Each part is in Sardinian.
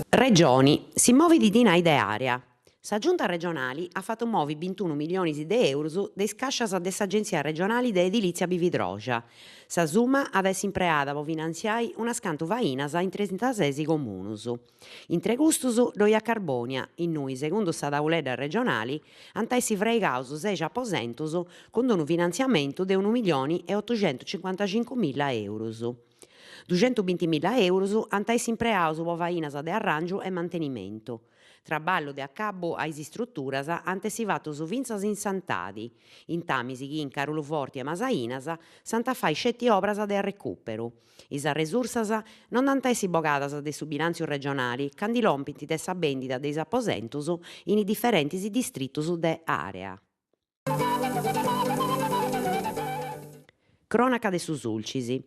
Regioni, si movit dinai de area. Sa Giunta regionali at fatu movi bintunu milionis de eurus de is càscias de s'Agentzia regionali de edilìtzia bividroxa. Sa summa at a essi impreada po finantziai unas cantu fainas in trintases comunus. Intre custus ddoi at Carbònia, innui, segundu sa tauledda regionali, ant a essi fraigaus sexi aposentus cun unu finantziamentu de unu milioni e otuxentucincuantacincumilla eurus. Duxentubintimilla eurus ant a essi impreaus po fainas de arràngiu e mantenimentu. Traballu de acabu a is istruturas ant essi fatus fintzas in Santadi, intamis chi in Caruluforti e Masainas s'ant a fai sceti obras de arrecùperu. Is arresursas non nd'ant a essi bogadas de su bilàntziu regionali ca ndi lompint de sa bèndida de is aposentus in is diferentis distritus de àrea. Crònaca de su Sulcis.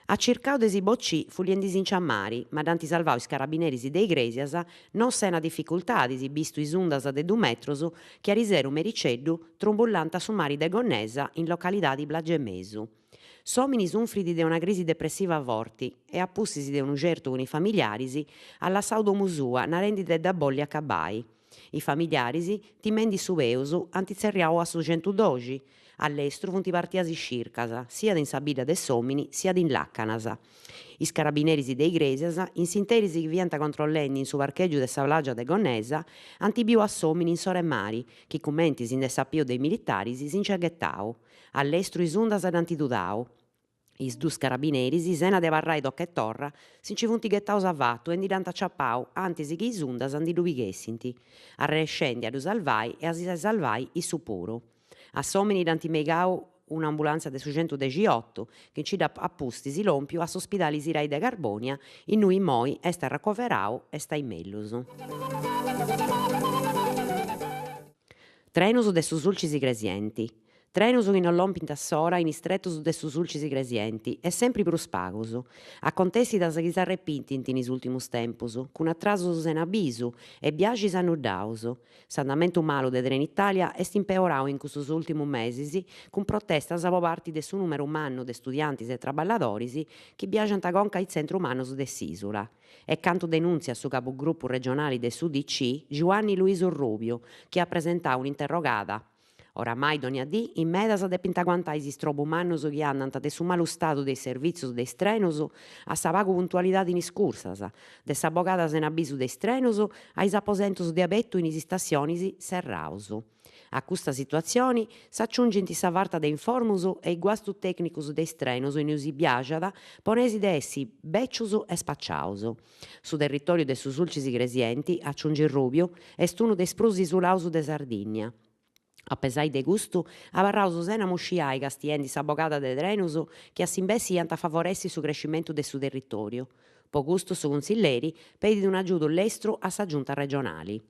At circau de si bocì fuliendisinci a mari, ma dd'ant salvau is carabineris de Igrèsias, non sena dificultadis, bistu is undas de dus metrus chi ariseru mericeddu trumbullant su mari de Gonnesa in localidadi Plagemesu. S'òmini sunfrit de una crisi depressiva forti e a pustis de unu certu cun is familiaris at lassau domu sua narendi de dda bolli acabai. Is familiaris, timendi su peus, ant tzerriau a su centudoxi. A lestru funt partias is circas, siat in sa bidda de s'òmini siat in làcanas. Is carabineris de Igrèsias, in s'interis chi fiant controllendi in su parchègiu de sa plàgia de Gonnesa, ant biu a s'òmini in s'or'e mari, chi cumenti si nd'est sapiu de is militaris si nc'est ghetau. A lestru is undas dd'ant tudau. Is dus carabineris, sena de abarrai toca e torra, si nci funt ghetaus avatu e ndi dd'ant aciapau antis chi is undas ndi ddu pighessint, arrennescendi a ddu salvai e a si salvai issu puru. A s'omini dd'ant meigau un'ambulanza de su centudexiotu, chi nci dd'at a pustis lompiu a s'ospidali Sirai de Carbònia, innui immoi est arracoverau e stait mellus. Trenus de su Sulcis Igresienti. Trenus chi non lompint a s'ora in is tretus de su Sulcis Igresienti e sempri prus pagus. Acontèssidas chi s'arrepitint in is ùltimus tempus, cun atrasus sena abisu e biaxis annuddaus. S'andamentu malu de Trenitalia est impeorau in custus ùltimus mesis cun protestas po parti de su nùmeru mannu de studiantis e traballadoris chi biaxant conca a is tzentrus mannus de s'ìsula. Est cantu denùntziat su cabugrupu regionali de s'UDC, Giuanni Luisu Rubiu, chi at presentau un'interrogada. Oramai dònnia dì in medas depint aguantai is istrobus mannus chi andant de su malu stadu de is servìtzius de is trenus a sa pagu puntualidadi in is cursas, de sa bogada sena abisu de is trenus a is aposentus de abetu in is istassionis serraus. A custa situatzioni s'aciungint sa farta de informus e is guastus tècnicus de is trenus innui si biaxat po nexi de essi bècius e spaciaus. Su territòriu de su Sulcis Igresienti, aciungit Rubiu, est unu de is prus isulaus de Sardìnnia. A pesai de custu, abarraus sena musciai castiendi sa bogada de trenus chi a s'imbessi iant a favoressi su crescimentu de su territòriu. Po custu su cunsilleri pedit un'agiudu lestru a sa Giunta regionali.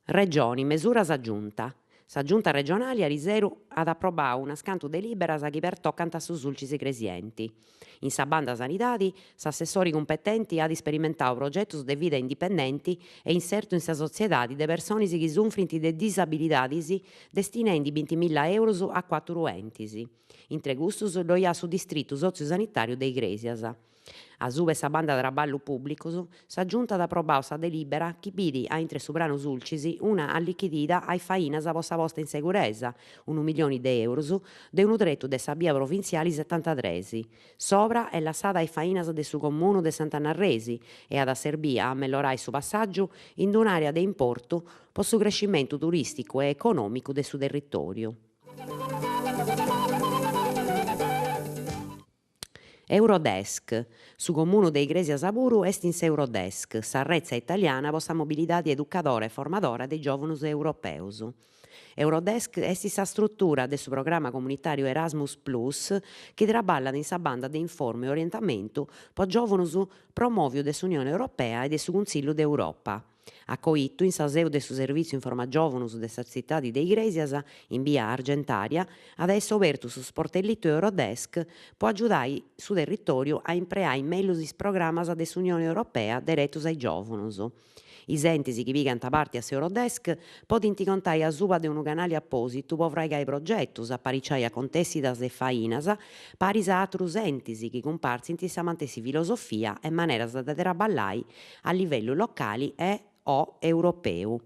Regioni, mesuras Giunta. Sa Giunta regionali ariseru at aprobau unas cantu delìberas chi pertocant su Sulcis Igresienti. In sa banda sanidadi, s'assessori cumpetenti at isperimentau progetus de vida indipendenti e insertu in sa sotziedadi de personis chi sunfrint de disabilidadis destinendi bintimilla eurus a cuàturu entis. Intre custus ddoi at su distritu sotziu-sanitàriu de Igrèsias. Asuba 'e sa banda traballu pùblicus, sa Giunta at aprobau sa delìbera chi bidi a intre su pranu Sulcis una allichidida a is fainas po sa posta in seguresa, unu milioni de eurus, de unu tretu de sa bia provintziali setantatres. S'obra est lassada a is fainas de su Comunu de Sant'Anna Arresi e at a serbì a amellorai su passàgiu in un'àrea de importu po su crescimentu turìsticu e econòmicu de su territòriu. Eurodesk, Su Comunu de Igrèsias puru est in s'Eurodesk, sa retza italiana po sa mobilidadi educadora e formadora de giòvunus europeus. Eurodesk est sa strutura de su programa comunitàriu Erasmus Plus chi traballat in sa banda de informu e orientamentu po giòvunus promòviu de s'Unione Europea e de su Cuntzillu de Europa. Acoitu, in sa seu de su Servìtziu Informa Giòvunus de sa tzitadi de Igrèsias, in bia Argentaria, at a essi obertu su sportellitu Eurodesk po agiudai su territòriu a impreai mellus is programas de s'Unioni Europea deretus a is giòvunus. Is entis chi pigant parti a s'Eurodesk podint contai asuba de unu canali apòsitu po fraigai progetus, apariciai acontèssidas e fainas paris a atrus entis chi cumpartzint sa mantessi filosofia e maneras de traballai a livellu locali e o europeu.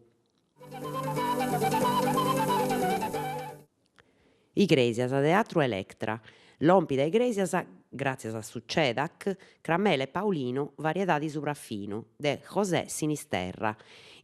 Igrèsias, Teatru Electra. Lompit a Igrèsias, gràtzias a su Cedac, Cramela e Paulinu, variedadi subrafinu, de José Sinisterra.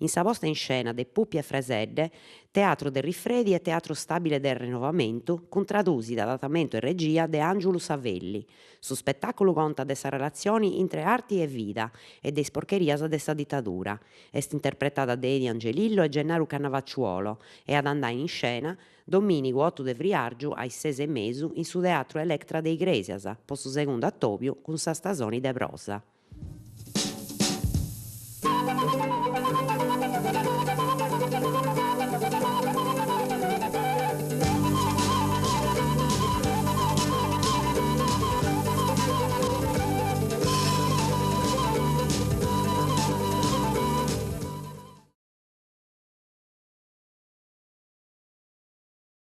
In sa posta in scena de Pupi e Fresedde, Teatru de Rifredi e Teatru Stabile del Rinnovamento, cun tradùsida, adatamentu e regia de Àngiulu Savelli. Su spetàculu contat de sa relatzioni intre arti e vida e de is porcherias de sa ditadura. Est interpretada de Edy Angelillo e Gennaru Cannavacciuolo e at a andai in iscena domìnigu otu de friàrgiu a is ses e mesu in su Teatru Electra de Igrèsias po su segundu atòbiu cun sa stasoni de prosa.